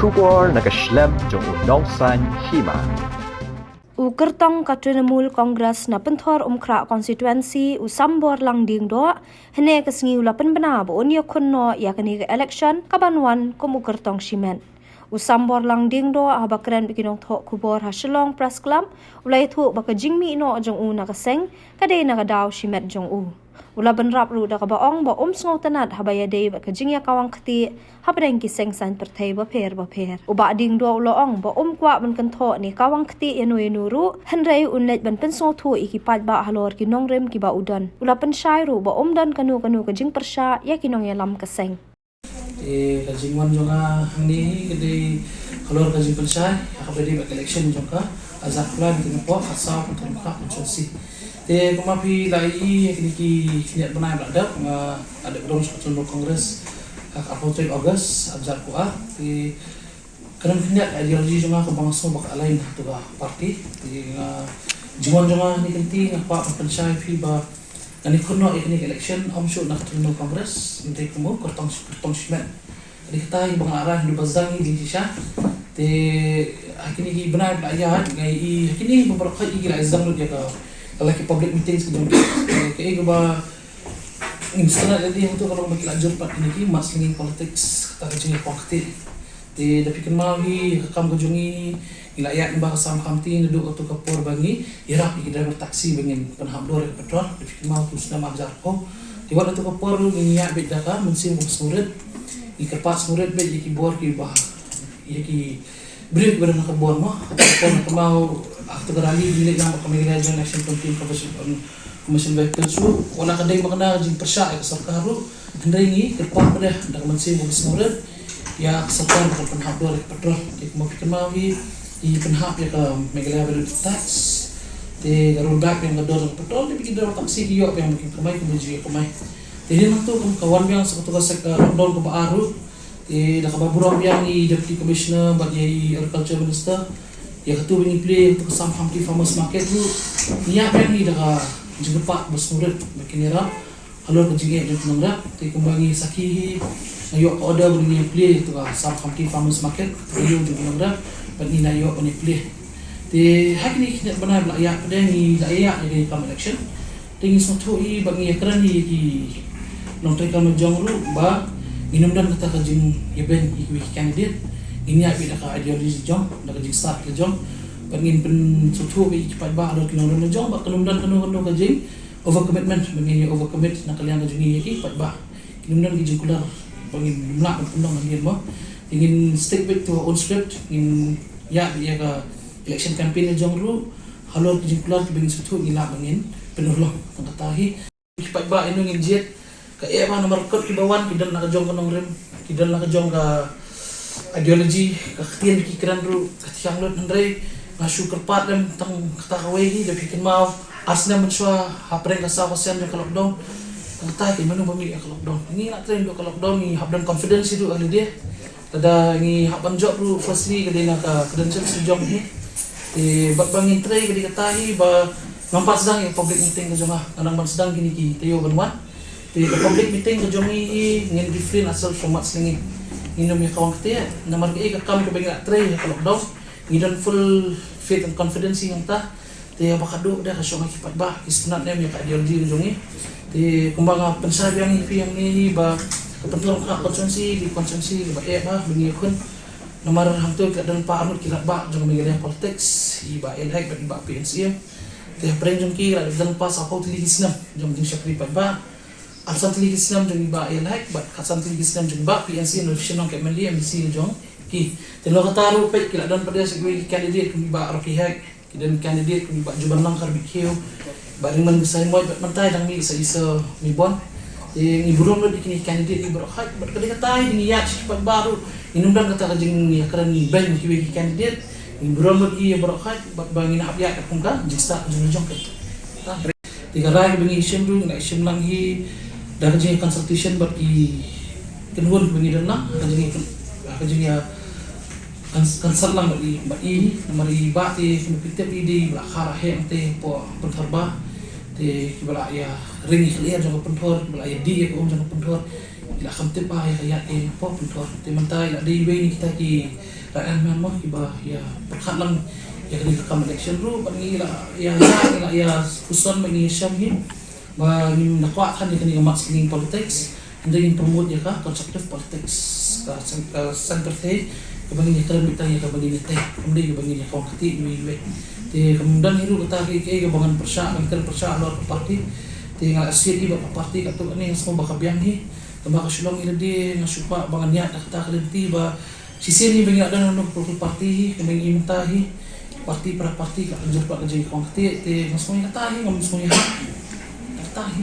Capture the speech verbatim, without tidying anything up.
Khubor na ka shlem jong u Nongsaiñ Hima. U kyrtong ka Trinamool Congress na Pynthorumkhrah Constituency, u Samborlang Diengdoh, hynne ka sngi u la pynbna ba un ïakhun noh ïa kane ka election kaban wan kum u kyrtong shimet. U Samborlang Diengdoh, haba kren bad ki nongthoh khubor ha Shillong Press Club, u la ïathuh ba ka jingmih noh jong u na ka seng ka dei na ka daw shimet jong u. U la bynrap ruh da kaba ong ba um sngewtynnad haba ïadei bad ka jingïakawang ktieh hapdeng ki seng saiñ pyrthei bapher bapher. U Bah Diengdoh u la ong ba um kwah ban kynthoh ne kawang ktieh ïano ïano ruh, hynrei un leit ban pynsngewthuh ïa ki paidbah halor ki nongrim kiba u don. U la pynshai ruh ba um don kano kano ka jingpyrshah ïa ki nongïalam ka seng. Te ka jingwan jong nga hangne hi ka dei halor ka jingpynshai ha kaba ïadei bad ka election jong ka arhajar khyndai, ka jingpynpoi ka saw ka jingpynpoi constituency. Te kumba phi la ïohi ha kine ki khyndiat bnai ba la dep, nga la dep rung sha ka Trinamool Congress ha ka arphew tarik August arhajar khyndai. Te ka dang khyndiat ideology jong nga kaba nga sngew ba ka align ha kato ka party. Te nga, jingwan jong nga hangne kynti nga kwah ban pynshai phi ba ngan ïakhun noh ïa kane ka election, ym shuh na ka Trinamool Congress, hynrei kum u kyrtong, kyrtong shimet. Ka dei kata hi ba nga la rai haduh ba sdang hi jingshisha. Te ha kine ki bnai ba la ïaid nga ïohi ha kine baroh hi ki la ïa sdang lut ïa ka, ka la ki public meetings ki jong ki. Te kaei kaba ngim sngewthuh ïa lade hangto ka long ba ki la jur pat kine ki mudslinging politics, kata ka jingïakhun ktieh. Te da phi kynmaw hi ha ka kam ka jong ngi, ngi la ïaid lyngba ka Assam Khamti naduh kato ka por ba ngi ïarap ïa ki driver taxi ba ngin pynhap dur ïa ka petrol. Da phi kynmaw tu snem arhajar arphew. Te wat kato ka por ruh ngi ïaid beit da ka mynsiem kaba sngewrit. Ngi kyrpad sngewrit beit ïa ki bor kiba, ïa ki briew kiba don ha ka bor mo. Kato ka por nga kynmaw ha kato ka rally ba ngi leit lang bad ka Meghalaya Joint Action Committee, Commission, Commission Vehicles ruh, wat la ka dei ba kane ka jingpyrshah ïa ka sorkar ruh, hynrei ngi kyrpad pat de da ka mynsiem kaba sngewrit ïa ka sorkar ba kan pynhap dur ïa ka petrol. Te kumba phi kynmaw hi, i pynhap ïa ka Meghalaya Value Added Tax, te ka rollback ïa ka dur ïa ka petrol, te phi, ki driver taxi ki ïoh biang ba kin kamai, kumba ju ïa kamai. Te hadien nangto kum ka wan biang sa kato ka sek, eh, lockdown kaba ar ruh, te da kaba burom biang ïa i Deputy Commissioner bad ïa i Agriculture Minister, ïa kato ba ngi plie ïa kato ka Assam Khamti Farmers Market ruh, ngi ïa biang hi da ka jingkyrpad ba sngewrit ba kin ïarap halor ka jingeh jong ki nongrep. Te kumba ngi sakhi hi, nga ïoh ka order ba ngin ïa plie ïa kato ka Assam Khamti Farmers Market, kato ka ïew jong ki nongrep, bad ngi la ïoh ban ïa plie. Te ha kine ki khyndiat bnai ba la ïaid pat de ngi la ïaid ïa ka kam election. Te ngi sngewthuh hi bad ngi ïakren hi ïa ki nongtrei kam la jong ruh ba ngin ym don kata ka jingïabeiñ ïa kiwei ki candidate. Ngin ïaid beit da ka ideology la jong, da ka jingstad la jong. Bad ngin pynsngewthuh beit ïa ki paidbah halor ki nongrim la jong, bad kan ym don kano kano ka jing overcommitment, ba ngin ïa overcommit na ka liang ka jong ngi ïa ki paidbah. Ngin ym don ki jingkular ba ngin ym lah ban pynlong hadien mo. Te ngin stick beit to our own script, ngin ïaid beit ïa ka election campaign la jong ruh halor ki jingkular kiba ngin sngewthuh ngi lah ba ngin pynurlong. Tang kata hi. Ki paidbah, ïano ngin jied, ka eh ba namar kot kiba wan ki don la ka jong ka nongrim, ki don la ka jong ka ideology, ka ktien ki kren ruh ka thiang lut, hynrei nga shu kyrpad lem tang kata kawei hi. Da phi kynmaw ar snem mynshuwa hapdeng ka saw ka sien jong ka lockdown, tang kata hi, mano ba mih ïa ka lockdown? Ngi la trei naduh ka lockdown, ngi hap don confidence hi ruh ha lade. Lada ngi hap ban jop ruh, firstly ka dei na ka credentials ka jong ngi. Te bad ba ngin trei ka dei kata hi ba ngam pat sdang ïa ka public meeting ka jong nga, nga dang ban sdang kine ki taïew ban wan. Te ka public meeting ka jong ngi hi, ngin refrain ourselves from mudslinging. Ngin ym ïa kawang ktieh, namar kaei ka kam kaba ngi la trei ha ka lockdown, ngi don full faith and confidence hi nangta. Te haba khatduh de ka shong ha ki paidbah ki sngewtynnad ne em ïa ka ideology ka jong ngi. Te kumba nga pynshai biang ïa phi hangne hi ba ka Pynthorumkhrah constituency, ka constituency kaba eh ba ngin ïakhun. Namar hangto ki la don pat arngut ki rangbah jong ka Meghalaya politics, i Bah A L Hek bad i Bah P N C M. Te hapdeng jong ki la don pat saphew tylli ki snem jong ka jingshakri paidbah. Ar san tylli ki snem jong i Bah A L Hek bad khatsan tylli ki snem jong i Bah P N C M, nongshim nongkep M L A, M D C jong ki. Te halor kata ruh peit ki la don pat de sa kiwei ki candidate kum i Bah Rocky Hek, ki don candidate kum i Bah Jubanlang Kharbit Khiew, Bah Ringman Basaiawmoit, bad mynta dang mih sa i Sir Maybon. Te ngi burom lut ïa kine ki candidate ki baroh khat, bad ka dei kata hi ngi ïaid sha ki paidbah ruh. Ngin ym don kata ka jingïakren beiñ ïa kiwei ki candidate. Ngi burom lut ïa baroh khat, bad ba ngin hap ïaid kum ka jingstad ka jong ngi jong ka. Te ka rai kaba ngi shim ruh, ngi la shim lang hi da ka jingconsultation bad ki kynhun ba ngi don lang, ka jingïa, ka jingïa, kan, consult lang bad i, bad i, namar i Bah te kumba phi tip i dei i ba la kha la heh te hapoh Pynthor Bah. Te kiba la ïa ring ïa ka lyer jong ka Pynthor, kiba la ïa dih ïa ka um jong ka Pynthor. Ngi la kham tip ba ïa ka ïaid ka ïeng pop pynthor. Te mynta ngi la dei wei na kita ki rah em mo kiba ïa pyrkhat lang ïa kane ka kam election ruh, bad ngi la ïa, ïa, ngi la ïa puson ba ngi ïa shem hi ba ngim da kwah than ïa kane ka mudslinging politics. Hynrei ngin promote ïa ka constructive politics, ka sen-, ka center te, kaba ngin ïa kren beit tang ïa kaba ngin ïa tei, kam dei kaba ngin ïa kong kti iwei iwei. Te kam don hi ruh kata ka, ka, kaba ngan pyrshah, ngan kren pyrshah halor ka party. Te nga la sngewthuh hi ba ka party katto katne nga sngew ba ka biang hi. Tangba ka Shillong hi lade nga shu kwah ba ngan ïaid da kata ka lynti ba shisien hi ba ngi la don ha ka political party hi, kaba ngi mynta hi party para party ka jur ka jingkong kti. Te nga sngew ïa kata hi, ngam sngew ïa kata hi.